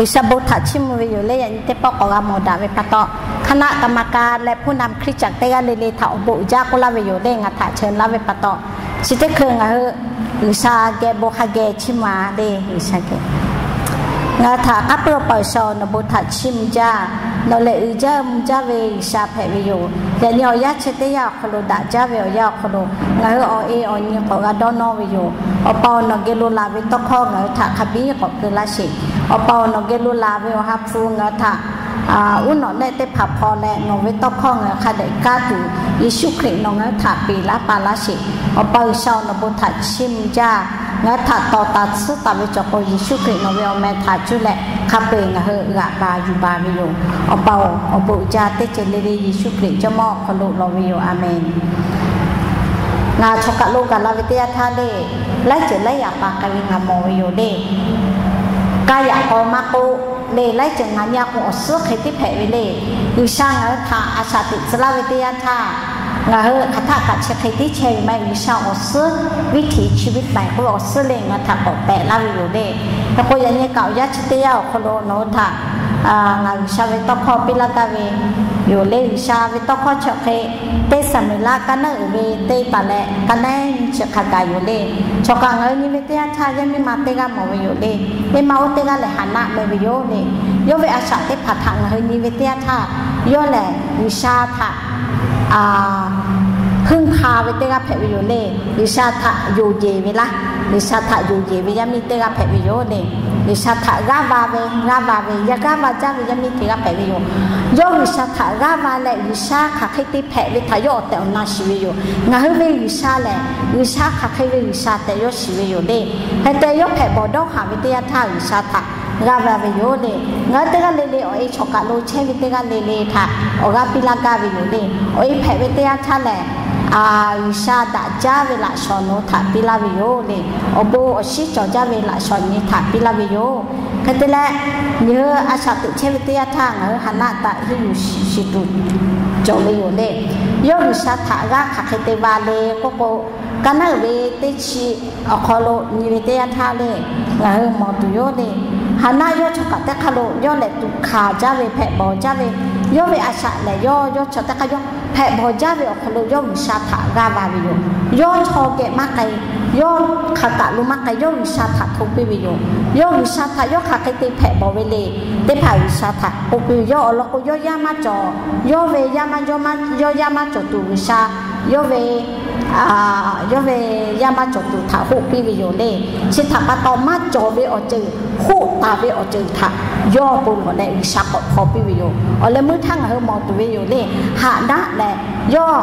G'uiˬsha bon htaꞈ chiˇ mvuh ve yoˬ le. Yaꞈ nyi teˇ pawˆ k'awꞈ g'a mawˬ daꞈ ve pa taw, hk'aˉ naˆ กรรมการ leh ผู้นำคริสตจักร teˇ g'aˇ le le htaꞈ awˬ bon uiˍ jaˇ k'oˆ laˇ ve yoˬ le. Ngaˬ htaꞈ cheuˬ laˇ ve pa taw, chi teˇ hkui ngaˬ hui G'uiˬsha geh bon hk'a geh chiˇ mvuh le. G'uiˬsha geh, ngaˬ hui htaꞈ k'aˉ puiˉ awˬ pa G'uiˬsha-oˬ, nawˬ bon htaꞈ chiˇ mvuh jaˇ. Nawˬ lehˬ uiˍ jaˇ mvuh jaˇ ve G'uiˬsha hpehꞈ ve yoˬ. Yaꞈ nyi awˬ yanˇ chi teˇ yanˇ awˬ hk'aw lo daꞈ jaˇ ve awˬ yanˇ awˬ hk'aw lo ngaˬ hui awˬ e awˬ nyi k'awꞈ g'a dawˇ nawˇ ve yoˬ. Awˬ pa-oˬ, nawˬ geh lo laˬ ve tawˇ hkawˇ ngaˬ hui htaꞈ hk'a biˉ k'awꞈ keu laˇ sheˍ. Awˬ pa-oˬ, nawˬ geh lo laˬ ve awˬ ha hpu ngaˬ hui htaꞈ uˉ nawꞈ nehˆ teˇ hpaˍ hpaw leh, nawˬ ve tawˇ hkawˇ ngaˬ hui hk'a dehꞈ kaˇ tuˬ, Yeˍsuˆ Hkriꞈ nawˬ ngaˬ hui htaꞈ peꞈ laˇ pa laˇ sheˍ. Awˬ pa G'uiˬsha-oˬ, nawˬ bon htaꞈ chiˇ mvuh jaˇ. Ngaˬ hui htaꞈ tawˍ taˍ tsuhˇ taˍ ve cawˬ k'o, Yeˍsuˆ Hkriꞈ nawˬ ve awˬ meh htaꞈ cuˇ leh hk'a peu-eˬ ngaˬ hui g'aꞈ ba yuˬ baˬ ve yoˬ. Awˬ pa-oˬ, awˬ bon uiˍ jaˇ teˇ ceuˬ le le Yeˍsuˆ Hkriꞈ jawˇmawˇ awˬ hk'aw lo lawˬ ve yoˬ. A menˬ. Ngaˬ chaw kaˬ lo gaˬ la ve teˇ yanˇ htaˇ le, laiˉ ceuˬ laiˉ yaꞈ pa k'ai ve ngaˬ mawˬ ve yoˬ le. Kaˇ yaꞈ k'aw maˇ k'oˆ le, laiˉ ceuˬ ngaˬ nyi a k'o awˬ suhˉ hk'e tiˉ hpehꞈ ve le. G'uiˬsha ngaˬ hui htaꞈ a shaꞈ teꞈ tcuh laˇ ve teˇ yanˇ htaˇ, ngaˬ hui hk'aˬ htaˆ kaꞈ chi hk'e tiˉ chehˇ ve maˇ heˆ. G'uiˬsha awˬ suhˉ, viˉ htiꞈ chi viˉ paiˍ k'oˆ ve awˬ suhˉ le ngaˬ hui htaꞈ k'awꞈ pehꞈ laˇ ve yoˬ le. Hk'e k'o yaꞈ nyi kaꞈ awˬ yanˇ chi teˇ yanˇ awˬ hk'aw lo nawˬ hui htaꞈ ngaˬ G'uiˬsha ve tawˇ hkawˇ piˇ laˇ gaˇ ve yoˬ le. G'uiˬsha ve tawˇ hkawˇ chi hk'e, teˇ Saˍmeˍlaˆ kaˇ naˉ uiˍ ve teˇ taˍ leh kaˇ naˉ nyi chi hk'a gaˬ yoˬ le. Chaw kaꞈ ngaˬ hui nyi ve teˇ yanˇ htaˇ, yaˇ miˇ ma teˇ g'aˇ mawˬ ve yoˬ le. Teˇ ma oˇ teˇ g'aˇ lehˬ Haˍnaˆ meh ve yoˬ le. Yawˇ ve a shaꞈ teˇ hpaˍ htaꞈ ngaˬ hui nyi ve teˇ yanˇ htaˇ, yawˇ lehˬ G'uiˬsha htaꞈ hpuiˇ hk'a ve teˇ g'aˇ hpehꞈ ve yoˬ le. G'uiˬsha htaꞈ yonˍ yeˬ ve laˇ, G'uiˬsha htaꞈ yonˍ yeˬ ve yaˇ miˇ teˇ g'aˇ hpehꞈ ve yoˬ le. G'uiˬsha htaꞈ g'aˇ va ve, g'aˇ va ve, yaˇ g'aˇ va jaˇ ve yaˇ miˇ teˇ g'aˇ hpehꞈ ve yoˬ. Yawˇ G'uiˬsha htaꞈ g'aˇ va leh G'uiˬsha hk'aˬ hk'e te hpehꞈ ve htaꞈ yawˇ awˬ tehˬ awˬ na shiˍ ve yoˬ. Ngaˬ hui ve G'uiˬsha lehˬ, G'uiˬsha hk'aˬ hk'e ve G'uiˬsha tehꞈ yawˇ shiˍ ve yoˬ le. Hk'e te yawˇ hpehꞈ bawˬ dawˇ haˍ ve teˇ yanˇ htaˇ G'uiˬsha htaꞈ g'aˇ va ve yoˬ le. Ngaˬ hui teˇ g'aˇ le le awˬ e chaw kaˬ lo chehˇ ve teˇ g'aˇ le le htaꞈ awˬ g'aˇ piˇ laˇ gaˇ ve yoˬ le. Awˬ e hpehꞈ ve teˇ yanˇ htaˇ lehˬ, G'uiˬsha daꞈ jaˇ ve laꞈ shawnˍ nawˬ hui htaꞈ piˇ laˇ ve yoˬ le. Awˬ bon awˬ shinˉ cawˬ jaˇ ve laꞈ shawnˍ nyi htaꞈ piˇ laˇ ve yoˬ. Hk'e te leh, ngaˬ hui a shaꞈ teꞈ chehˇ ve teˇ yanˇ htaˇ ngaˬ hui Haˍnaˆ htaꞈ henˇ yuˬ shiˍ tuˬ cawˬ ve yoˬ le. Yawˇ G'uiˬsha htaꞈ g'aˇ hk'aˬ hk'e te va le k'oˆ k'o, kaˇ naˉ uiˍ ve teˇ chi awˬ hk'aw lo nyi ve teˇ yanˇ htaˇ le, ngaˬ hui mawˬ tuˬ yoˬ le. Haˍnaˆ yawˇ chaw kaꞈ teˇ hk'aˇ lo yawˇ lehˬ tuꞈ hkanˍ jaˇ ve, hpehꞈ bawˬ jaˇ ve, yawˇ ve a shaꞈ lehˬ yawˇ yawˇ chaw teˇ hk'aˇ yawˇ hpehꞈ bawˬ jaˇ ve awˬ hk'aw lo yawˇ G'uiˬsha htaꞈ g'aˇ va ve yoˬ. Yawˇ chaw geh maˇ k'ai, yawˇ hk'aˬ kaꞈ lo maˇ k'ai, yawˇ G'uiˬsha htaꞈ hto piˇ ve yoˬ. Yawˇ G'uiˬsha htaꞈ yawˇ hk'aˬ hk'e te hpehꞈ bawˬ ve le, teˇ hpaˍ G'uiˬsha htaꞈ k'oˆ piˇ ve yoˬ. Awˬ lawn k'o, yawˇ yaˇ maˇ cawˬ, yawˇ ve yaˇ maˇ, yawˇ yaˇ maˇ cawˬ tuˬ G'uiˬsha yawˇ ve yawˇ ve yaˇ maˇ cawˬ tuˬ htaꞈ hoˆ piˇ ve yoˬ le. Chi htaꞈ pa taw, maˇ cawˬ ve awˬ ceuˬ, hoˆ taˍ ve awˬ ceuˬ htaꞈ yawˇ bon lawˬ leh G'uiˬsha k'awꞈ hpaw piˇ ve yoˬ. Awˬ leh meuˇ htaˇ ngaˬ hui mawˬ tuˬ ve yoˬ le. Haˍnaˆ lehˬ, yawˇ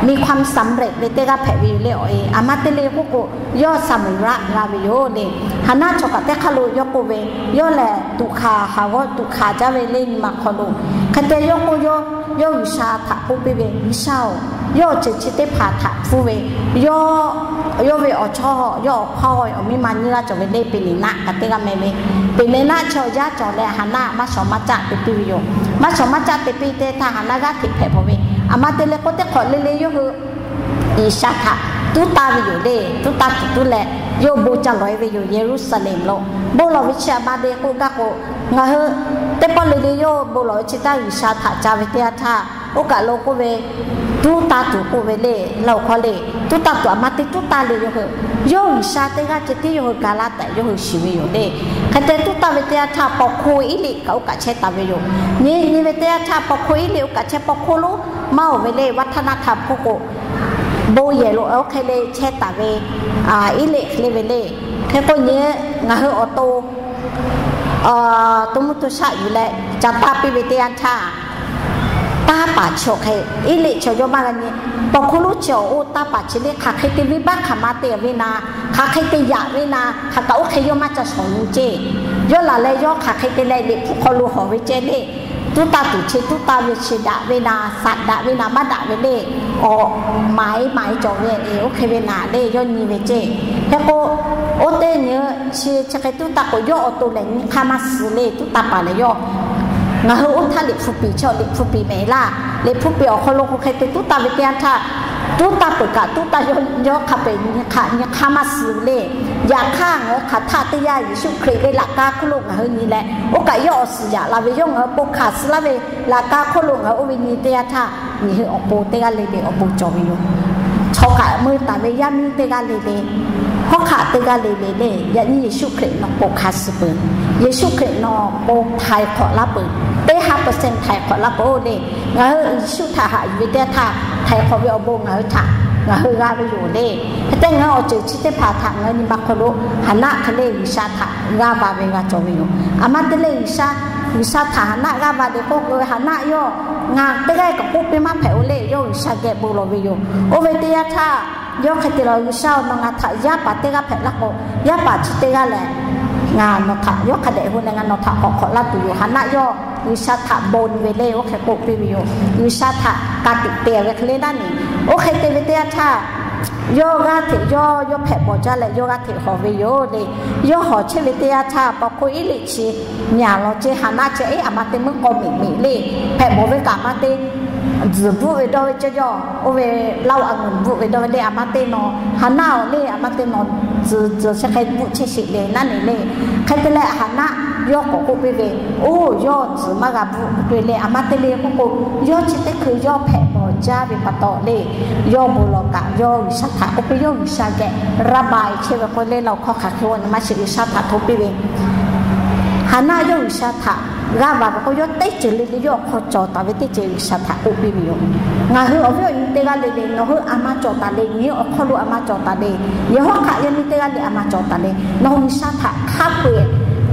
มีความสำเร็จ ve teˇ g'aˇ hpehꞈ ve yoˬ le. Awˬ e a ma te le k'oˆ k'o, yawˇ Saˍmeˍraˆ g'a ve yoˬ le. Haˍnaˆ chaw kaꞈ teˇ hk'aˇ lo yawˇ k'oˆ ve, yawˇ lehˬ tuꞈ hkanˍ haˍ g'awˇ tuꞈ hkanˍ jaˇ ve le nyi ma hk'aw lo. Hk'e te yawˇ k'oˆ, yawˇ G'uiˬsha htaꞈ k'oˆ piˇ ve, G'uiˬsha-oˬ, yawˇ awˬ ceuˬ chi teˇ hpaˍ htaꞈ hpfuhˇ ve, yawˇ ve awˬ chawˇ, yawˇ awˬ hpawˇ awˬ miˇ ma nyiˇ g'aˇ cawˬ ve le, Peˍneˍnaˆ kaꞈ teˇ g'aˇ meh ve. Peˍneˍnaˆ chaw yaˇ cawˬ leh Haˍnaˆ maˇ shawˍ maˇ caˆ te piˇ ve yoˬ. Maˇ shawˍ maˇ caˆ te piˇ teˇ htaˇ Haˍnaˆ g'aˇ hteꞈ hpehꞈ bawˬ ve. A ma te le k'o, teˇ hk'awꞈ le le yawˇ hui G'uiˬsha htaꞈ tuˉ taˇ ve yoˬ le. Tuˉ taˇ tuˬ tuˉ leh, yawˇ bon ca lawˬ e ve yoˬ. Yeˍruˆsaˍlehnˍ lo bon lawˬ ve chi a ma te k'oˆ gaˇ k'o, ngaˬ hui teˇ pawˆ le le yawˇ bon lawˬ ve chi htaˇ G'uiˬsha htaꞈ ca ve teˇ yanˇ htaˇ, oˇ kaˬ lo k'oˆ ve, tuˉ taˇ tuˬ k'oˆ ve le. Laˇ oˬ hk'aw le, tuˉ taˇ tuˬ a ma te tuˉ taˇ le yawˇ hui. Yawˇ G'uiˬsha teˇ g'aˇ ceh tiˉ yawˇ hui ga laˇ tehꞈ yawˇ hui shiˍ ve yoˬ le. Hk'e te tuˉ taˇ ve teˇ yanˇ htaˇ, paw hkoˇ Eˇliˆ kaꞈ oˇ kaꞈ chehˇ taˍ ve yoˬ. Nyi nyi ve teˇ yanˇ htaˇ, paw hkoˇ Eˇliˆ oˇ kaꞈ chehˇ, paw hkoˇ lonˉ maˇ oˬ ve le. วัฒนธรรม hk'oˆ k'o, bon yehˬ lo oˇ hk'e le chehˇ taˍ ve Eˇliˆ hk'e le ve le. Hk'e k'o nyi, ngaˬ hui awˬ to to mvuhˇ to shaˆ yuˬ leh ca taˇ piˇ ve teˇ yanˇ htaˇ, taˇ paˍ chi awˬ hk'e Eˇliˆ chaw yawˇ maˇ g'a nyi. Paw hkuˇ lonˉ chi awˬ oˇ taˇ paˍ chi le hk'aˬ hk'e te venˇbaˆ hk'aˬ ma te ve na, hk'aˬ hk'e te yaꞈ ve na, hk'aˬ kaꞈ oˇ hk'e yawˇ maˇ ca shawˍ nyi ceˇ. Yawˇ laˬ leh yawˇ hk'aˬ hk'e te leh Liꞈ hpu hk'aw lo hawˬ ve ceh le. Tuˉ taˇ tuˬ chi tuˉ taˇ ve chi daꞈ ve na, saꞈ daꞈ ve na maˇ daꞈ ve le. Awˬ maˍ e maˍ e cawˬ ve, oˇ hk'e ve na le yawˇ nyi ve ceˇ. Hk'e k'o, oˇ teˇ nyi chi chi hk'e tuˉ taˇ k'o, yawˇ awˬ to lehˬ nyi hk'aˇ maˇ suh le. Tuˉ taˇ paˍ lehˬ yawˇ Ngaˬ hui oˇ htaˇ Liꞈ hpu piˍ chaw, Liꞈ hpu piˍ mehˍ laˇ. Liꞈ hpu piˍ awˬ hk'aw lo k'o hk'e te tuˉ taˍ ve teˇ yanˇ htaˇ, tuˉ taˍ peuˬ kaꞈ tuˉ taˍ yawˇ hk'a peu-eˬ nyi hk'aˇ maˇ suh le. Yaꞈ hk'aˇ ngaˬ hui hk'aˬ htaˆ teˇ yanˇ Yeˍsuˆ Hkriꞈ ve laꞈ ka hk'oˆ lo ngaˬ hui nyi leh, oˇ kaꞈ yawˇ awˬ suhˍ yaꞈ la ve, yawˇ ngaˬ hui bon hkanˍ suh laˇ ve laꞈ ka hk'oˆ lo ngaˬ hui oˇ ve nyi teˇ yanˇ htaˇ, miˬ hui awˬ pon teˇ g'aˇ le le awˬ bon cawˬ ve yoˬ. Chaw kaꞈ mui taˍ ve yaˇ miˇ teˇ g'aˇ le le, hawˉ hk'aˆ teˇ g'aˇ le le le, yaꞈ nyi Yeˍsuˆ Hkriꞈ nawˬ bon hkanˍ suh peuˬ. Yeˍsuˆ Hkriꞈ nawˬ bon htaiˍ hk'awꞈ laˇ peuˬ. Teˇ ha percent htaiˍ hk'awꞈ laˇ peuˬ le. Ngaˬ hui Yeˍsuˆ htaꞈ haꞈ yuˬ ve teˇ yanˇ htaˇ, htaiˍ hk'awꞈ ve awˬ bon ngaˬ hui htaꞈ ngaˬ hui g'a ve yoˬ le. Hk'e te ngaˬ hui awˬ ceuˬ chi teˇ hpaˍ htaꞈ ngaˬ hui nyi ma hk'aw lo Haˍnaˆ hk'e le G'uiˬsha htaꞈ g'aˇ va ve g'a cawˬ ve yoˬ. Aˬ ma te le G'uiˬsha, G'uiˬsha htaꞈ Haˍnaˆ g'aˇ va le k'oˆ k'o, Haˍnaˆ yawˇ ngaˬ teˇ g'aˇ kaꞈ k'oˆ piˇ maˇ hpehꞈ-o le, yawˇ G'uiˬsha geh bon lawˬ ve yoˬ. Oˇ ve teˇ yanˇ htaˇ, yawˇ hk'e te lawˬ, G'uiˬsha-oˬ, nawˬ ngaˬ htaꞈ yaˇ paˍ teˇ g'aˇ hpehꞈ laˇ k'o, yaˇ paˍ chi teˇ g'aˇ lehˬ, ngaˬ nawˬ htaꞈ yawˇ hk'a dehꞈ hu leh ngaˬ nawˬ htaꞈ k'awꞈ hk'awꞈ laˇ tuˬ yoˬ. Haˍnaˆ yawˇ G'uiˬsha htaꞈ bon ve le, oˇ hk'e k'oˆ piˇ ve yoˬ. G'uiˬsha htaꞈ ka tiꞈ te ve hk'e le naˉ neˬ. Oˇ hk'e te ve teˇ yanˇ htaˇ, yawˇ g'aˇ hteꞈ yawˇ yawˇ hpehꞈ bawˬ jaˇ leh yawˇ g'aˇ hteꞈ hawˬ ve yoˬ le. Yawˇ hawˬ chehˇ ve teˇ yanˇ htaˇ, paw hkuˇ iˉ liꞈ chi nyi-a lawˬ ceˇ, Haˍnaˆ chi iˉ aˬ ma te meuˇ k'aw miˬ miˬ le, hpehꞈ bawˬ ve kaꞈ aˬ ma te tzuhˬ bvuhˆ ve dawˇ ve ceh yawˇ, oˇ ve laˇ-oˬ, aˬ nguˬ bvuhˆ ve dawˇ ve le, aˬ ma te nawˬ Haˍnaˆ-oˬ le, aˬ ma te nawˬ tzuhˬ tzuhˬ chi hk'e bvuhˆ chehˇ sheˍ le naˉ neˬ le. Hk'e te leh Haˍnaˆ yawˇ k'awꞈ k'oˆ piˇ ve, Oˇ, yawˇ tzuhˬ maˇ g'a bvuhˆ ve le, aˬ ma te le k'oˆ k'o, yawˇ chi teˇ hkui yawˇ hpehꞈ bawˬ jaˇ ve pa taw le, yawˇ bon lawˬ kaꞈ yawˇ G'uiˬsha htaꞈ k'oˆ piˇ, yawˇ G'uiˬsha geh Raˍbaˍ chehˇ ve k'oˆ le, laꞈ hkawˇ hk'aˬ hk'e g'aw nyi maˇ shiˍ, G'uiˬsha htaꞈ hto piˇ ve Haˍnaˆ yawˇ G'uiˬsha htaꞈ g'aˇ va ve k'o, yawˇ teˇ ceuˬ le le yawˇ awˬ hk'aw cawˬ taˍ ve teˇ ceuˬ G'uiˬsha htaꞈ k'oˆ piˇ ve yoˬ. Ngaˬ hui awˬ viˉ awˬ nyi teˇ g'aˇ le le, nawˬ hui aˬ ma cawˬ taˍ le, nyi awˬ hk'aw lo aˬ ma cawˬ taˍ le, nyi hawˉ hk'aˆ yaˇ miˇ teˇ g'aˇ le aˬ ma cawˬ taˍ le, nawˬ hui G'uiˬsha htaꞈ hk'a peu-eˬ,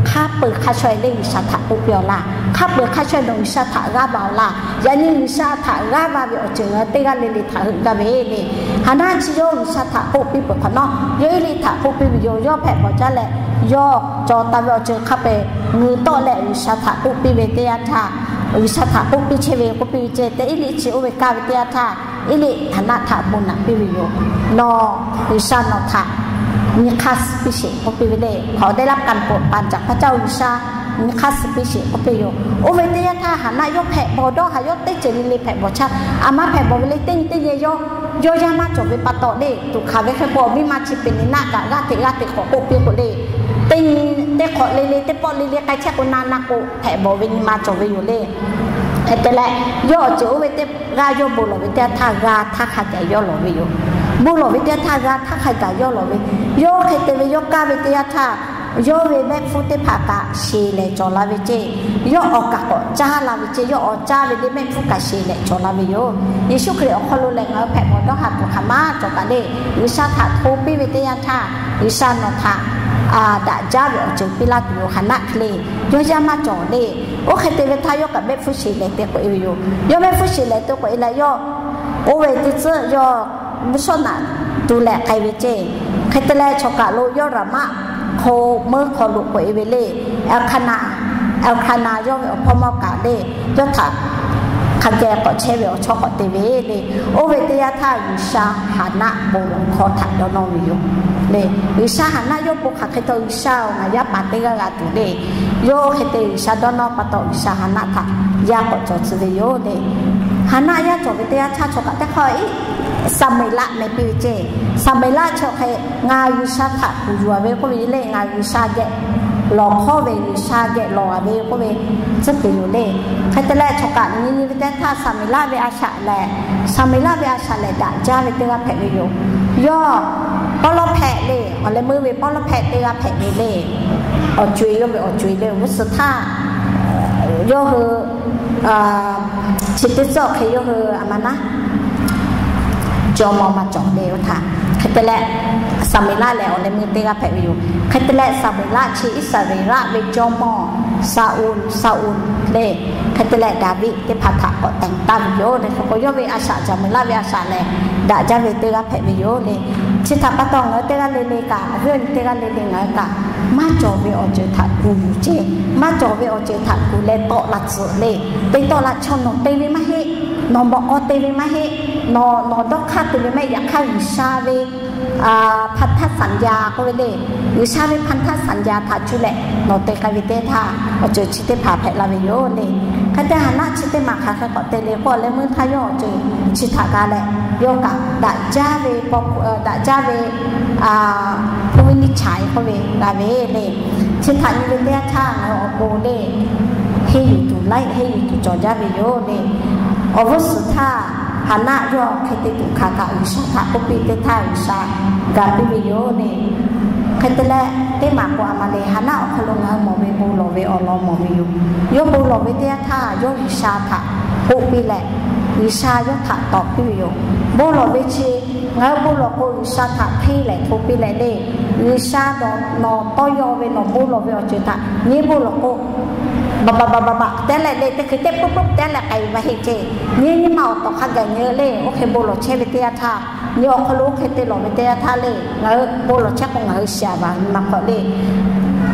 hk'a peu-eˬ hk'a shaw-e le G'uiˬsha htaꞈ k'oˆ piˇ-aw laˇ. Hk'a peu-eˬ hk'a shaw-e nawˬ G'uiˬsha htaꞈ g'aˇ va-aw laˇ. Yaꞈ nyi G'uiˬsha htaꞈ g'aˇ va ve awˬ ceuˬ ngaˬ hui teˇ g'aˇ le le htaꞈ heuˆ gaˇ ve le. Haˍnaˆ chi yawˇ G'uiˬsha htaꞈ k'oˆ piˇ peuˬ hk'awꞈ nawˉ, yawˇ iˉ liꞈ htaꞈ k'oˆ piˇ ve yoˬ. Yawˇ hpehꞈ bawˬ jaˇ leh, yawˇ cawˬ taˍ ve awˬ ceuˬ hk'a peu-eˬ ngeuꞈ tawˆ leh G'uiˬsha htaꞈ k'oˆ piˇ ve teˇ yanˇ htaˇ, G'uiˬsha htaꞈ k'oˆ piˇ chehˇ ve k'oˆ piˇ ve ceh, teˇ iˉ liꞈ chi oˇ ve kaˇ ve teˇ yanˇ htaˇ, iˉ liꞈ Haˍnaˆ htaꞈ bon naꞈ piˇ ve yoˬ. Nawˬ, G'uiˬsha nawˬ htaꞈ nyi hk'aˇ suh piˇ sheˍ k'oˆ piˇ ve le. Hk'awꞈ dehˇ laˇ kanˍ peuˬ paˍ caꞈ hpaˇ caˇ-oˬ, G'uiˬsha nyi hk'aˇ suh piˇ sheˍ k'oˆ piˇ yoˬ. Oˇ ve teˇ yanˇ htaˇ Haˍnaˆ yawˇ hpehꞈ bawˬ dawˇ haˍ, yawˇ teˇ ceuˬ le le hpehꞈ bawˬ chaˇ, aˬ ma hpehꞈ bawˬ ve le teˇ nyi teˇ nyi yawˇ, yawˇ yaˇ maˇ cawˬ ve pa taw le, tuꞈ hkanˍ ve hk'e k'o, awˬ miˇ ma chi peꞈ neˍ naˆ kaꞈ g'aˇ hteꞈ g'aˇ hteꞈ k'awꞈ k'oˆ piˇ k'o le, teˇ nyi teˇ hk'awꞈ le le teˇ pawˆ le le k'ai chehˇ k'o na na k'o hpehꞈ bawˬ ve nyi ma cawˬ ve yoˬ le. Hk'e te leh, yawˇ awˬ ceuˬ oˇ ve teˇ g'aˇ yawˇ bon lawˬ ve teˇ yanˇ htaˇ g'a htaˇ hk'a gaˬ yawˇ lawˬ ve yoˬ. Bon lawˬ ve teˇ yanˇ htaˇ g'a htaˇ hk'a gaˬ yawˇ lawˬ ve. Yawˇ hk'e te ve yawˇ kaˇ ve teˇ yanˇ htaˇ, yawˇ ve mehˆ hpfuhˇ teˇ hpaˍ kaꞈ sheˍ lehˍ cawˬ la ve ceˇ. Yawˇ awˬ kaꞈ k'awꞈ caˇ la ve ceˇ. Yawˇ awˬ caˇ ve le mehˆ hpfuhˇ kaꞈ sheˍ lehˍ cawˬ la ve yoˬ. Yeˍsuˆ Hkriꞈ awˬ hk'aw lo lehˬ ngaˬ hui hpehꞈ bawˬ dawˇ haˍ tuˬ hk'aˬ maˇ cawˬ kaꞈ le, G'uiˬsha htaꞈ hto piˇ ve teˇ yanˇ htaˇ, G'uiˬsha nawˬ htaꞈ daꞈ jaˇ ve awˬ ceuˬ piˇ laˇ tuˬ yoˬ. Haˍnaˆ hk'e le, yawˇ yaˇ maˇ cawˬ le. Oˇ hk'e te ve htaˇ yawˇ kaꞈ mehˆ hpfuhˇ sheˍ lehˍ te k'oꞈ-e ve yoˬ. Yawˇ mehˆ hpfuhˇ sheˍ lehˍ te k'oꞈ-e leh yawˇ, oˇ ve teˇ tcuhˉ yawˇ mvuhˇ shawˉ naꞈ tu leh k'ai ve ceˇ. Hk'e te leh chaw kaˬ lo yawˇ Raˍmaˆ hk'aw meuˇ hk'aw lo k'oꞈ-e ve le. Eˍhkaˍnaˍ, Eˍhkaˍnaˍ yawˇ ve awˬ hpawˇ mawˇ kaꞈ le, yawˇ htaꞈ hk'a geh k'awꞈ chehˇ ve awˬ chawˇ k'awꞈ te ve le. Oˇ ve teˇ yanˇ htaˇ G'uiˬsha Haˍnaˆ bon lawˬ hkawˇ htaꞈ dawˇ nawˇ ve yoˬ le. G'uiˬsha Haˍnaˆ yawˇ bon hk'aˬ hk'e htawˇ, G'uiˬsha-oˬ, ngaˬ yaˇ paˍ teˇ g'aˇ g'a tuˬ le. Yawˇ hk'e te G'uiˬsha dawˇ nawˇ pa taw G'uiˬsha Haˍnaˆ htaꞈ yaˇ k'awꞈ cawˬ tcuh ve yoˬ le. Haˍnaˆ yaˇ cawˬ ve teˇ yanˇ htaˇ chaw kaꞈ teˇ hk'awꞈ iˉ Saˍmeˍlaˆ meh piˇ ve ceˇ. Saˍmeˍlaˆ chi hk'e ngaˬ G'uiˬsha htaꞈ kuˬ yuˬ-a ve k'oˆ ve le, ngaˬ G'uiˬsha geh lawˬ hkawˇ ve, G'uiˬsha geh lawˬ-a ve k'oˆ ve tcuhˉ kuˬ yoˬ le. Hk'e te leh chaw kaꞈ nyi nyi ve teˇ htaˇ Saˍmeˍlaˆ ve a shaꞈ lehˬ, Saˍmeˍlaˆ ve a shaꞈ lehˬ daꞈ jaˇ ve teˇ g'aˇ hpehꞈ ve yoˬ. Yawˇ pawˇ lawˇ hpehꞈ le, awˬ leh meuˇ ve pawˇ lawˇ hpehꞈ teˇ g'aˇ hpehꞈ ve le. Awˬ co-e yawˇ ve awˬ co-e le g'uˇ suhˍ htaˇ yawˇ hui chi teˇ tcuhˉ awˬ hk'e yawˇ hui aˬ ma naˉ jawˇmawˇ maˇ cawˬ le oˇ htaˇ. Hk'e te leh, Saˍmeˍlaˆ lehˬ awˬ leh meuˇ teˇ g'aˇ hpehꞈ ve yoˬ. Hk'e te leh Saˍmeˍlaˆ chi Iˉsaˍreˍlaˆ ve jawˇmawˇ Saˍuˍl, Saˍuˍl le. Hk'e te leh Daˍviˆ teˇ hpaˍ htaꞈ k'awꞈ te taˍ ve yoˬ le. Hk'e k'o yawˇ ve a shaꞈ Saˍmeˍlaˆ ve a shaꞈ lehˬ daꞈ jaˇ ve teˇ g'aˇ hpehꞈ ve yoˬ le. Chi htaꞈ pa taw ngaˬ hui teˇ g'aˇ le le kaꞈ, awˬ viˉ awˬ nyi teˇ g'aˇ le le ngaˬ hui kaꞈ, maˇ cawˬ ve awˬ ceuˬ htaꞈ kuˬ yuˬ ceˇ. Maˇ cawˬ ve awˬ ceuˬ htaꞈ kuˬ leh tawˆ la tcuhꞈ le. Te tawˆ la chaw nawˬ te ve maˇ heˆ, nawˬ mawꞈ k'aw te ve maˇ heˆ, nawˬ nawˬ dawˇ hk'aˇ te ve maˇ heˆ. Yaꞈ hk'aˇ G'uiˬsha ve พันธสัญญา k'oˆ ve le, G'uiˬsha ve พันธสัญญา htaꞈ cuˇ leh nawˬ te k'ai ve teˇ htaˇ awˬ ceuˬ chi teˇ hpaˍ hpehꞈ la ve yoˬ le. Hk'e te Haˍnaˆ chi teˇ maˬ hk'aˬ hk'e k'awꞈ te le k'oˆ leh, meuˇ htaˇ yawˇ awˬ ceuˬ chi htaꞈ g'a leh, yawˇ kaꞈ daꞈ jaˇ ve, daꞈ jaˇ ve hpu ve niˇ chaˍ k'oˆ ve g'a ve le. Chi htaꞈ nyi ve teˇ yanˇ htaˇ ngaˬ hui awˬ pon le, henˇ yuˬ tuˬ laiˉ, henˇ yuˬ tuˬ cawˬ jaˇ ve yoˬ le. Awˬ g'uˇ suhˍ htaˇ Haˍnaˆ yawˇ hk'e te tuˬ hkanˍ kaꞈ G'uiˬsha htaꞈ k'oˆ piˇ teˇ htaˇ G'uiˬsha ga piˇ ve yoˬ le. Hk'e te leh, teˇ maˬ k'o a ma le, Haˍnaˆ awˬ hk'aw lo ngaˬ hui mawˬ ve bon lawˬ ve awˬ lawn mawˬ ve yoˬ. Yawˇ bon lawˬ ve teˇ yanˇ htaˇ yawˇ G'uiˬsha htaꞈ k'oˆ piˇ leh, G'uiˬsha yawˇ htaꞈ tawˍ piˇ ve yoˬ. Bon lawˬ ve chi ngaˬ hui bon lawˬ k'o G'uiˬsha htaꞈ hteˇ lehˍ hto piˇ leh le, G'uiˬsha dawˬ nawˬ tawˇ yaw ve nawˬ bon lawˬ ve awˬ ceuˬ htaꞈ nyi bon lawˬ k'o, baꞈ baꞈ baꞈ baꞈ baꞈ tehˉ leh le, teˇ hkui teˇ peuˆ peuˆ tehˉ leh k'ai ve maˇ heˆ ceˇ. Nyi nyi ma awˬ tawˍ hk'a gaˬ nyi le, oˇ hk'e bon lawˬ chehˇ ve teˇ yanˇ htaˇ, nyi awˬ hk'aw lo oˇ hk'e te lawˬ ve teˇ yanˇ htaˇ le, ngaˬ hui bon lawˬ chehˇ k'o ngaˬ hui shiˍ a baˬ nyi ma hk'aw le.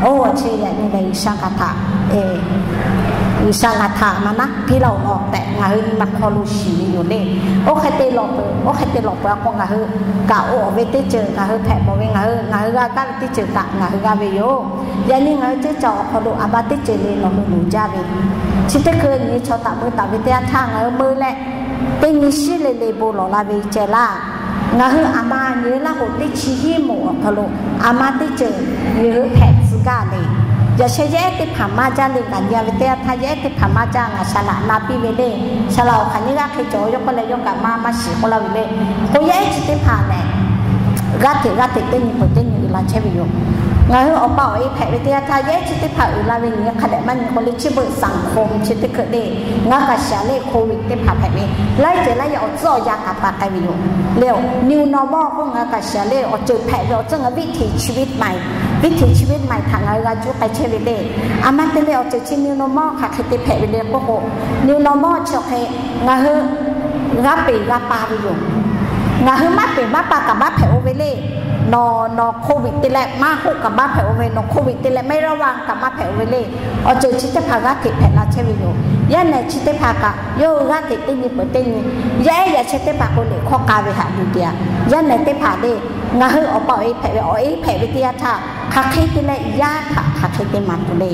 Oˇ chi yaꞈ nyi lehˬ G'uiˬsha ngaˬ htaꞈ, G'uiˬsha ngaˬ htaꞈ maˍ naˉ piˇ laˇ-oˬ tehꞈ ngaˬ hui nyi ma hk'aw lo shiˍ ve yoˬ le. Oˇ hk'e te lawˬ peuˬ, oˇ hk'e te lawˬ peuˬ a k'o ngaˬ hui kaꞈ oˇ awˬ ve teˇ ceuˬ ngaˬ hui hpehꞈ bawˬ ve, ngaˬ hui ngaˬ hui g'a gaˇ ve teˇ ceuˬ kaꞈ ngaˬ hui g'a ve yoˬ. Yaꞈ nyi ngaˬ hui ceuˇ caˬ awˬ hk'aw lo a ba teˇ ceuˬ le nawˬ hui loˍ jaˇ ve, chi teˇ hkui nyi chaw htaꞈ mui taˍ ve teˇ yanˇ htaˇ ngaˬ hui meuˇ leh teˇ nyi shiˉ le le bon lawˬ la ve ceh laˇ. Ngaˬ hui a ma nyi laˇ k'o teˇ chi hiˉ moˍ awˬ hk'aw lo a ma teˇ ceuˬ nyi hui hpehꞈ tcuh gaˇ le. Yaꞈ sheh yaˇ ehˉ teˇ hpaˍ maˇ jaˇ le, ngaˬ nyi a ve teˇ yanˇ htaˇ yaˇ ehˉ teˇ hpaˍ maˇ jaˇ, ngaˬ saˍ laꞈ na piˇ ve le. Saˍ laꞈ awˬ hk'aˬ nyiˇ g'aˇ hk'e cawˬ yawˇ k'oˆ leh yawˇ kaꞈ maˇ maˇ shiˍ k'oˆ laˇ ve le. K'o yaˇ ehˉ chi teˇ hpaˍ lehˬ g'aˇ hteꞈ g'aˇ hteꞈ teˇ nyi peuˬ teˇ nyi uiˍ la chehˇ ve yoˬ. Ngaˬ hui awˬ pa awˬ e hpehꞈ ve teˇ yanˇ htaˇ yaˇ ehˉ chi teˇ hpaˍ uiˍ la ve nyi hk'a dehꞈ maˇ nyi k'o le, chi beuꞈ สังคม chi teˇ hkui le, ngaˬ kaꞈ shiˍ le, โควิด teˇ hpaˍ hpehꞈ ve, laiˉ ceuˬ laiˉ yaˇ awˬ tcuhˉ awˬ yanˇ kaꞈ pa k'ai ve yoˬ le. New normal k'oˆ ngaˬ kaꞈ shiˍ le, awˬ ceuˬ hpehꞈ ve awˬ tcuhˉ ngaˬ วิถีชีวิตใหม่, วิถีชีวิตใหม่ htaꞈ ngaˬ hui g'a juˇ k'ai chehˇ ve le. A ma te le awˬ ceuˬ chi new normal hk'aˬ hk'e te hpehꞈ ve le k'oˆ k'o, new normal chi awˬ hk'e ngaˬ hui g'a peˬ g'a pa ve yoˬ. Ngaˬ hui maˇ peˬ maˇ pa kaꞈ maˇ hpehꞈ-o ve le. Nawˬ nawˬ โควิด te leh maˇ hoˆ kaꞈ maˇ hpehꞈ-o ve, nawˬ โควิด te leh ไม่ระวัง kaꞈ maˇ hpehꞈ-o ve le. Awˬ ceuˬ chi teˇ hpaˍ g'aˇ hteꞈ hpehꞈ la chehˇ ve yoˬ. Yaˇ nehˬ chi teˇ hpaˍ kaꞈ yawˇ hui g'aˇ hteꞈ teˇ nyi peuˬ teˇ nyi, yaˇ ehˉ yaꞈ sheh teˇ hpaˍ k'o liꞈ hkawˇ k'a ve haꞈ yuˬ te a. Yaˇ nehˬ teˇ hpaˍ le, ngaˬ hui awˬ pa awˬ e hpehꞈ ve awˬ e hpehꞈ ve teˇ yanˇ htaˇ hk'aˬ hk'e te leh yaˇ htaꞈ hk'aˬ hk'e te maˍ tuˬ le.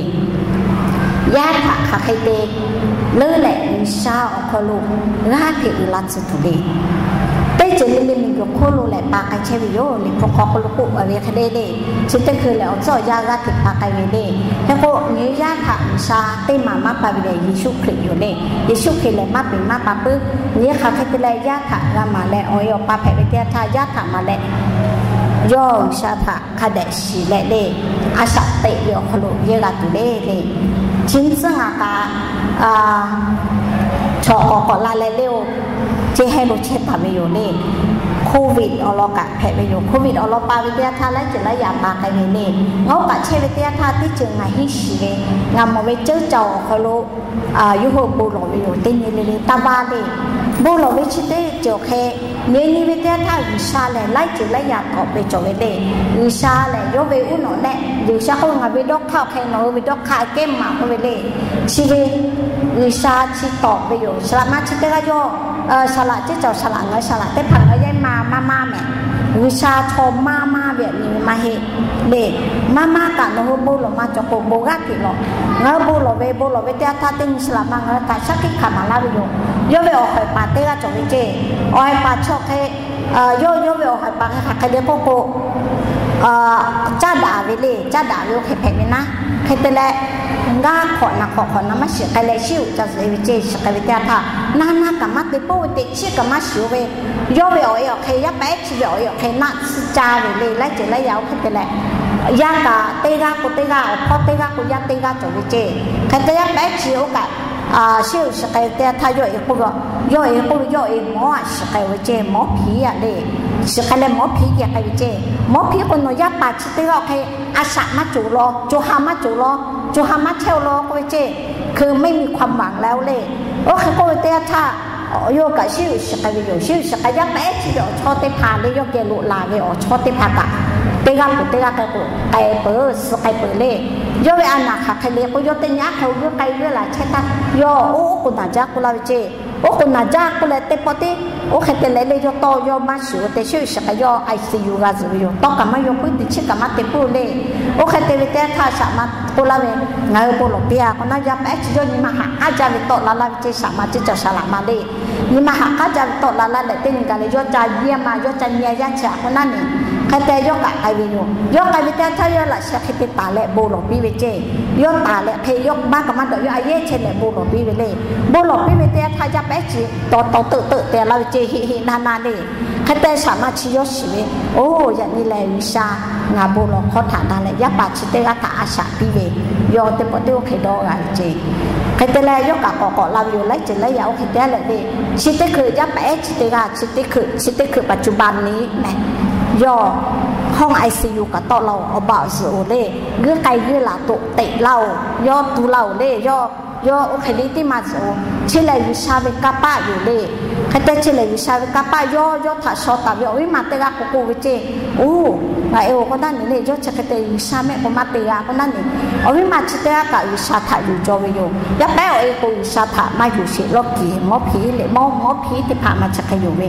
Yaˇ htaꞈ hk'aˬ hk'e te leuˉ leh G'uiˬsha awˬ hk'aw lo g'aˇ hteꞈ uiˍ la tcuh tuˬ le. Teˇ ceuˬ le le miˬguiˬ hk'oˆ lo lehˬ pa k'ai chehˇ ve yoˬ. Liꞈ hpu hk'aw k'aw lo k'oˆ a ve hk'e le le, chi teˇ hkui lehˬ awˬ tcuhˉ awˬ yanˇ g'aˇ hteꞈ pa k'ai ve le. Hk'e k'o nyi yaˇ htaꞈ G'uiˬsha teˇ maˬ maˇ pa ve lehˬ Yeˍsuˆ Hkriꞈ yoˬ le. Yeˍsuˆ Hkriꞈ lehˬ maˇ peˬ maˇ pa puiˉ. Nyi hk'aˬ hk'e te leh yaˇ htaꞈ g'a maˍ leh awˬ e awˬ pa hpehꞈ ve teˇ yanˇ htaˇ yaˇ htaꞈ maˍ leh yawˇ G'uiˬsha htaꞈ hk'a dehꞈ shiˍ leh le, a shaꞈ teꞈ ve awˬ hk'aw lo yehˇ g'a tuˬ le le. Chi nyiˇ tcuhˉ ngaˬ kaꞈ chaw k'awꞈ k'awꞈ la leh le-oˬ, ceh heh lo chehˇ taˍ ve yoˬ le. โควิด awˬ lawn kaꞈ hpehꞈ ve yoˬ. โควิด awˬ lawn pa ve teˇ yanˇ htaˇ laiˉ ceuˬ laiˉ yaꞈ pa k'ai ve le. Ngaˬ oˇ kaꞈ chehˇ ve teˇ yanˇ htaˇ teˇ ceuˬ ngaˬ henˇ shiˍ ve, ngaˬ mawˬ ve ceuˇ caˬ awˬ hk'aw lo yawˇ hui bon lawˬ ve yoˬ. Teˇ nyi le le taˇ baˇ le. Bon lawˬ ve chi teˇ ceuˬ awˬ hk'e nyi nyi ve teˇ yanˇ htaˇ G'uiˬsha lehˬ laiˉ ceuˬ laiˉ yaꞈ tawꞈ ve cawˬ ve le. G'uiˬsha lehˬ yawˇ ve uˉ nawꞈ leh G'uiˬsha k'oˆ ve, Ngaˬ ve dawˇ hk'aˇ awˬ hk'e nawˬ hui ve dawˇ hk'aˇ kehˉ maˍ k'oˆ ve le. Chi ve G'uiˬsha chi tawꞈ ve yoˬ. Saˍ laꞈ ma chi teˇ g'aˇ yawˇ, saˍ laꞈ ceuˇ caˬ saˍ laꞈ ngaˬ hui saˍ laꞈ teˇ hpaˍ ngaˬ hui yaˇ maˇ maˇ maˇ mehˍ. G'uiˬsha chaw maˇ maˇ ve aꞈ nyi ve maˇ heˆ le. Maˇ maˇ kaꞈ nawˬ hui bon lawˬ maˇ cawˬ k'o bon g'aˇ hteꞈ lawˬ. Ngaˬ hui bon lawˬ ve bon lawˬ ve teˇ yanˇ htaˇ teˇ nyi saˍ laꞈ ma ngaˬ hui htaꞈ shaˉ hkiˆ hkanˍ maˍ laˇ ve yoˬ. Yawˇ ve awˬ haiˬ paˍ teˇ g'aˇ cawˬ ve ceˇ. Awˬ haiˬ paˍ chi awˬ hk'e yawˇ yawˇ ve awˬ haiˬ paˍ hk'e hk'aˬ hk'e le k'oˆ k'o, caˇ daꞈ ve le. Caˇ daꞈ ve oˇ hk'e hpehꞈ ve naˉ. Hk'e te leh ngaˇ hk'awꞈ naˍ hk'awꞈ hk'awꞈ naˍ maˇ shiˍ k'ai leh shiˉ uiˍ ca zuhꞈ e ve ceˇ. Shiˍ k'ai ve teˇ yanˇ htaˇ naˇ naˇ kaꞈ maˇ te poˆ ve teꞈ chiˉ kaꞈ maˇ shiˍ-o ve, yawˇ ve awˬ e awˬ hk'e yaˇ paˍ ehˉ chi ve awˬ e awˬ hk'e naˆ tsuhˇ caˇ ve le. Laiˉ ceuˬ laiˉ yaꞈ oˇ hk'e te leh yaˇ kaꞈ teˇ g'aˇ k'o teˇ g'aˇ, awˬ hpawˇ teˇ g'aˇ k'o yaˇ teˇ g'aˇ cawˬ ve ceˇ. Hk'e te yaˇ paˍ ehˉ chi oˇ kaꞈ shiˉ uiˍ shiˍ k'ai ve teˇ yanˇ htaˇ yawˇ e k'oˆ ve, yawˇ e k'oˆ ve, yawˇ e mawˉ aꞈ shiˍ k'ai ve ceˇ. Mawˉ hpiˉ aꞈ le. Shiˍ k'ai leh mawˉ hpiˉ keh k'ai ve ceˇ. Mawˉ hpiˉ k'o nawˬ yaˇ paˍ chi teˇ g'aˇ awˬ hk'e a shaꞈ maˇ cawˬ law, co ha maˇ cawˬ law, co ha maˇ chehˇ-o law k'oˆ ve ceˇ. Hkui ไม่มีความหวัง แล้ว le. Oˇ hk'e k'oˆ ve teˇ yanˇ htaˇ yawˇ kaꞈ shiˉ uiˍ shiˍ k'ai ve yoˬ. Shiˉ uiˍ shiˍ k'ai yaˇ paˍ ehˉ chi ve awˬ chawˇ teˇ hpaˍ le yawˇ geh lo laˬ ve awˬ chawˇ teˇ hpaˍ kaꞈ teˇ g'aˇ k'o teˇ g'aˇ k'ai k'o k'ai peuˬ, suh k'ai peuˬ le. Yawˇ ve a naˬ hk'aˬ hk'e le k'o yawˇ teˇ nyi aˉ hk'e g'uiˇ k'ai g'uiˇ laˬ chehˇ htaˇ yawˇ oˇ k'o naˬ jaˇ k'oˆ laˇ ve ceˇ. Oˇ k'o naˍ jaˇ k'oˆ leh teˇ pawˆ tiˉ, oˇ hk'e te leh le yawˇ tawˇ yawˇ maˇ shiˍ-o tehꞈ, shu shiˍ k'ai yawˇ I C U g'a zuhꞈ ve yoˬ. Tawˇ kaꞈ maˇ yaw puiˉ, teˇ chiˉ kaꞈ maˇ te puiˉ le. Oˇ hk'e te ve teˇ yanˇ htaˇ shaˍ ma k'oˆ laˇ ve, Ngaˬ hui bon lawˬ piˇ-a k'o naˉ, yaˇ paˍ ehˉ chi yawˇ nyi ma haꞈ k'aˉ jaˇ ve tawˆ la laˇ ve ceˇ, shaˍ ma ceˇ ca shaˍ laꞈ ma le. Nyi ma haꞈ k'aˉ jaˇ ve tawˆ la laˇ leh teˇ nyi gaˬ leh yawˇ ca yaˇ ma, yawˇ ca nyi-a yaˇ chi a k'oˆ naˉ ne, hk'e te yawˇ kaꞈ k'ai ve yoˬ. Yawˇ k'ai ve teˇ yanˇ htaˇ yawˇ laꞈ sheh hk'e te taˍ leh bon lawˬ piˇ ve ceˇ. Yawˇ taˍ leh hk'e yawˇ maˇ kaꞈ maˇ dawꞈ, yawˇ a yehˇ chehˇ leh bon lawˬ piˇ ve le. Bon lawˬ piˇ ve teˇ yanˇ htaˇ yaˇ paˍ ehˉ chi taw taw teuˆ teuˆ te laˇ ve ceˇ, heˆ heˆ naˇ naˇ le. Hk'e te shaˍ ma chi yawˇ shiˍ ve, Oˇ, yaꞈ nyi lehˬ G'uiˬsha ngaˬ bon lawˬ hkawˇ htaꞈ na leh yaˇ paˍ chi teˇ g'aˇ htaꞈ a shaꞈ piˇ ve, yawˇ teˇ pawˆ teˇ oˇ hk'e dawˇ g'a ve ceˇ. Hk'e te leh yawˇ kaꞈ k'awꞈ k'awꞈ la ve yoˬ. Laiˉ ceuˬ laiˉ yaꞈ oˇ hk'e te leh le, chi teˇ hkui yaˇ paˍ ehˉ chi teˇ g'aˇ, chi teˇ hkui, chi teˇ hkui ปัจจุบันนี้ meh, yawˇ hawˇ I C U kaꞈ tawˆ la-oˬ, awˬ baˬ awˬ zuhꞈ-oˬ le, g'uiˇ k'ai g'uiˇ laˬ toꞈ teꞈ laˇ-oˬ, yawˇ tu laˇ-oˬ le, yawˇ yawˇ oˇ hk'e le tiˉ maˇ zuhꞈ-oˬ. Chi lehˬ G'uiˬsha ve kanˇ paˆ yoˬ le. Hk'e te chi lehˬ G'uiˬsha ve kanˇ paˆ yawˇ yawˇ htaꞈ shaw taˍ ve awˬ viˉ ma teˇ g'aˇ k'oˆ k'oˆ ve ceˇ, Oˇ, ngaˬ e-oˬ k'oˆ naˉ ne le, yawˇ chi hk'e te G'uiˬsha mehˆ k'o maˇ te g'a k'oˆ naˉ ne, awˬ viˉ ma chi teˇ g'aˇ kaꞈ G'uiˬsha htaꞈ yuˬ jaw ve yoˬ. Yaˇ paˍ ehˉ awˬ e k'o G'uiˬsha htaꞈ maˇ yuˬ sheˍ, lawˇ kiˬ mawˇ hpiˇ le, mawˇ mawˇ hpiˇ teˇ hpaˍ ma chi hk'e yoˬ ve.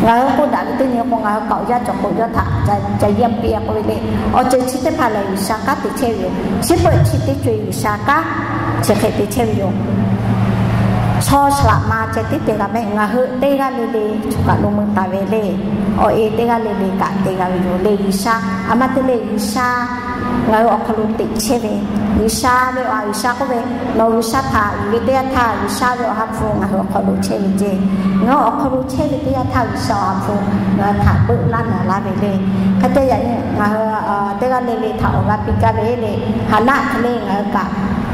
Ngaˬ hui k'oˆ daꞈ ve teˇ nyi k'o ngaˬ hui kaꞈ awˬ yanˇ cawˬ k'o yawˇ htaꞈ ca yaˇ piˇ-a k'oˆ ve le. Awˬ ceuˬ chi teˇ hpaˍ lehˬ G'uiˬsha kanˉ te chehˇ ve yoˬ. Chi beuꞈ chi teˇ co-e G'uiˬsha kanˉ chi hk'e te chehˇ ve yoˬ. Chaw shaˍ laꞈ ma ceh tiˉ te g'a mehˆ, ngaˬ hui teˇ g'aˇ le le chaw kaꞈ lo mui taˍ ve le. Awˬ e teˇ g'aˇ le le kaꞈ te g'a ve yoˬ le. G'uiˬsha a ma te le, G'uiˬsha ngaˬ hui awˬ hk'aw lo teꞈ chehˇ ve, G'uiˬsha ve awˬ ha, G'uiˬsha k'oˆ ve, nawˬ G'uiˬsha htaꞈ yuˬ ve teˇ yanˇ htaˇ G'uiˬsha ve awˬ ha hpu ngaˬ hui awˬ hk'aw lo chehˇ ve ceˇ. Ngaˬ hui awˬ hk'aw lo chehˇ ve teˇ yanˇ htaˇ G'uiˬsha awˬ ha hpu ngaˬ hui htaꞈ beuˆ laˇ nawˬ laˇ ve le. Hk'e te yaꞈ nyi ngaˬ hui teˇ g'aˇ le le htaꞈ awˬ g'aˇ piˇ gaˇ ve le. Haˍnaˆ hk'e le ngaˬ hui kaꞈ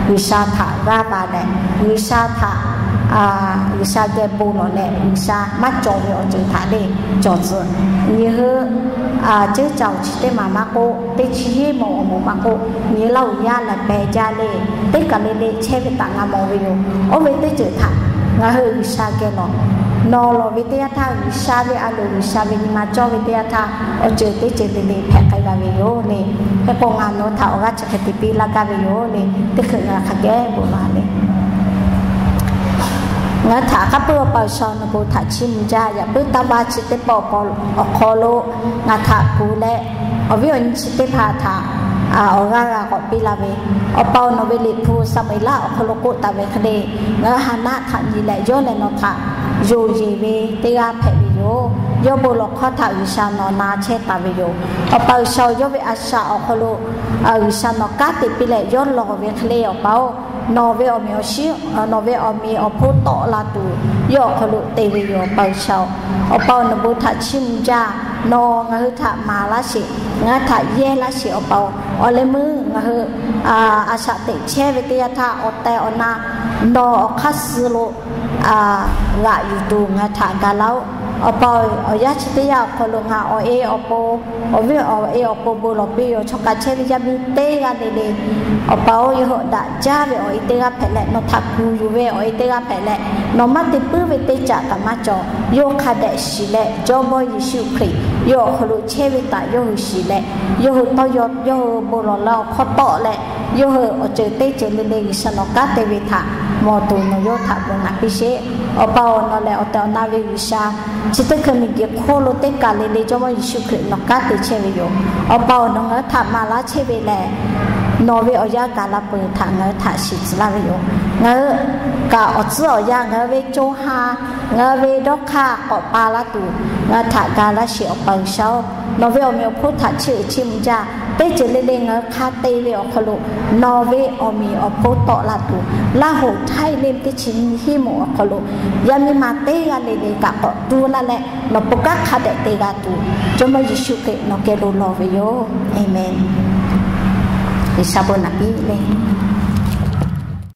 G'uiˬsha htaꞈ g'aˇ ba leh, G'uiˬsha htaꞈ, G'uiˬsha geh bon lawˬ leh G'uiˬsha maˇ cawˬ ve awˬ ceuˬ htaꞈ le cawˬ tcuh. Nyi hui ceuˇ caoˬ chi teˇ maˬ maˇ k'oˆ, teˇ chi hiˉ mawˬ awˬ moˍ maˇ k'oˆ, nyi laˇ-oˬ yaˇ lehˬ pehˬ jaˇ le. Teˇ kaˬ le le chehˇ ve htaꞈ ngaˬ mawˬ ve yoˬ. Oˇ ve teˇ ceuˬ htaꞈ ngaˬ hui G'uiˬsha geh lawˬ, nawˬ lawˬ ve teˇ yanˇ htaˇ G'uiˬsha ve a loˍ G'uiˬsha ve nyi ma cawˇ ve teˇ yanˇ htaˇ awˬ ceuˬ teˇ ceuˬ le le hpehꞈ k'ai g'a ve yoˬ le. Hk'e k'o ngaˬ nawˬ htaꞈ awˬ g'aˇ chi hk'e te piˇ laˇ gaˇ ve yoˬ le. Teˇ hkui ngaˬ hk'a geh bon lawˬ le. Ngaˬ hui htaꞈ hk'a peu-eˬ Awˬ pa G'uiˬsha nawˬ bon htaꞈ chiˇ mvuh jaˇ. Yaꞈ puiˉ taˇ vaˇ chi teˇ pawˆ awˬ hk'aw lo ngaˬ htaꞈ kuˬ leh, awˬ viˉ awˬ nyi chi teˇ hpaˍ htaꞈ awˬ g'aˇ g'a k'awꞈ piˇ laˇ ve, Awˬ pa-oˬ, nawˬ ve liꞈ hpu Saˍmo-eˍlaˆ awˬ hk'aw lo k'oˆ taˍ ve hk'e le, ngaˬ hui Haˍnaˆ htaꞈ nyi leh yawˇ lehˬ nawˬ htaꞈ yonˍ yeˬ ve teˇ g'aˇ hpehꞈ ve yoˬ. Yawˇ bon lawˬ hkawˇ htaꞈ G'uiˬsha nawˬ na chehˇ taˍ ve yoˬ. Awˬ pa G'uiˬsha-oˬ, yawˇ ve a shaꞈ awˬ hk'aw lo G'uiˬsha nawˬ kanˉ te piˇ leh yawˇ lawˬ ve hk'e le, Awˬ pa-oˬ, nawˬ ve awˬ meꞈ awˬ shiˉ, nawˬ ve awˬ meꞈ awˬ hponˇ tawˆ la tuˬ yawˇ awˬ hk'aw lo te ve yoˬ. Awˬ pa G'uiˬsha-oˬ, Awˬ pa-oˬ, nawˬ bon htaꞈ chiˇ mvuh jaˇ. Nawˬ ngaˬ hui htaꞈ maˍ laˇ sheˍ, ngaˬ hui htaꞈ yehˇ laˇ sheˍ. Awˬ pa-oˬ, awˬ leh meuˇ ngaˬ hui a shaꞈ teꞈ chehˇ ve teˇ yanˇ htaˇ awˬ tehˬ awˬ na nawˬ awˬ hk'aˇ suh lo g'aꞈ yuˬ tuˬ ngaˬ hui htaꞈ ga laˇ-oˆ. Awˬ pa-oˬ, awˬ yanˇ chi teˇ yanˇ awˬ hk'aw lo ngaˬ awˬ e awˬ pon, awˬ viˉ awˬ e awˬ pon bon lawˬ piˇ yoˬ. Chaw kaꞈ chehˇ ve yaˇ miˇ teˇ g'aˇ le le, Awˬ pa-oˬ, yawˇ hui daꞈ jaˇ ve awˬ e teˇ g'aˇ hpehꞈ leh, nawˬ htaꞈ kuˬ yuˬ ve awˬ e teˇ g'aˇ hpehꞈ leh, nawˬ maˇ te puiˉ ve teˇ caꞈ kaꞈ maˇ cawˬ. Yawˇ hk'a dehꞈ shiˍ leh, Jawˇmawˇ Yeˍsuˆ Hkriꞈ yawˇ awˬ hk'aw lo chehˇ ve htaꞈ yawˇ hui shiˍ leh, yawˇ hui tawˇ yaw, yawˇ hui bon lawˬ la awˬ hkawˇ tawˆ leh, yawˇ hui awˬ ceuˬ teˇ ceuˬ le le G'uiˬsha nawˬ kanˉ te ve htaꞈ mawˬ tuˬ nawˬ yawˇ htaꞈ bon naꞈ piˇ sheˍ. Awˬ pa-oˬ, nawˬ lehˬ awˬ tehˬ awˬ na ve G'uiˬsha, chi teˇ hkui miˬguiˬ hk'oˆ lo teˇ kaˬ le le Jawˇmawˇ Yeˍsuˆ Hkriꞈ nawˬ kanˉ te chehˇ ve yoˬ. Awˬ pa-oˬ, nawˬ ngaˬ hui htaꞈ maˍ laˇ chehˇ ve lehˬ, nawˬ ve awˬ yanˇ gaˬ la peuˬ htaꞈ ngaˬ hui htaꞈ shiˍ tcuh laˇ ve yoˬ. Ngaˬ hui kaꞈ awˬ tcuhˉ awˬ yanˇ, ngaˬ hui ve co ha, ngaˬ hui ve dawˇ hk'aˇ k'awꞈ pa laˇ tuˬ ngaˬ hui htaꞈ ga laˇ sheˍ. Awˬ pa G'uiˬsha-oˬ, nawˬ ve awˬ meꞈ awˬ hponˇ htaꞈ chiˇ uiˍ chiˇ mvuh jaˇ. Teˇ ceuˬ le le ngaˬ hui hk'a te ve awˬ hk'aw lo nawˬ ve awˬ meꞈ awˬ hponˇ tawˆ la tuˬ, Laˇ hoꞈ htaiˇ le teˇ chi nyiˇ hiˉ moˍ awˬ hk'aw lo yaˇ miˇ ma teˇ g'aˇ le le kaꞈ k'awꞈ tu laˇ leh, nawˬ pon kanˉ hk'a dehꞈ te g'a tuˬ, Jawˇmawˇ Yeˍsuˆ Hkriꞈ nawˬ geh lo lawˬ ve yoˬ. Aˍmenˍ. G'uiˬsha bon naꞈ piˇ le.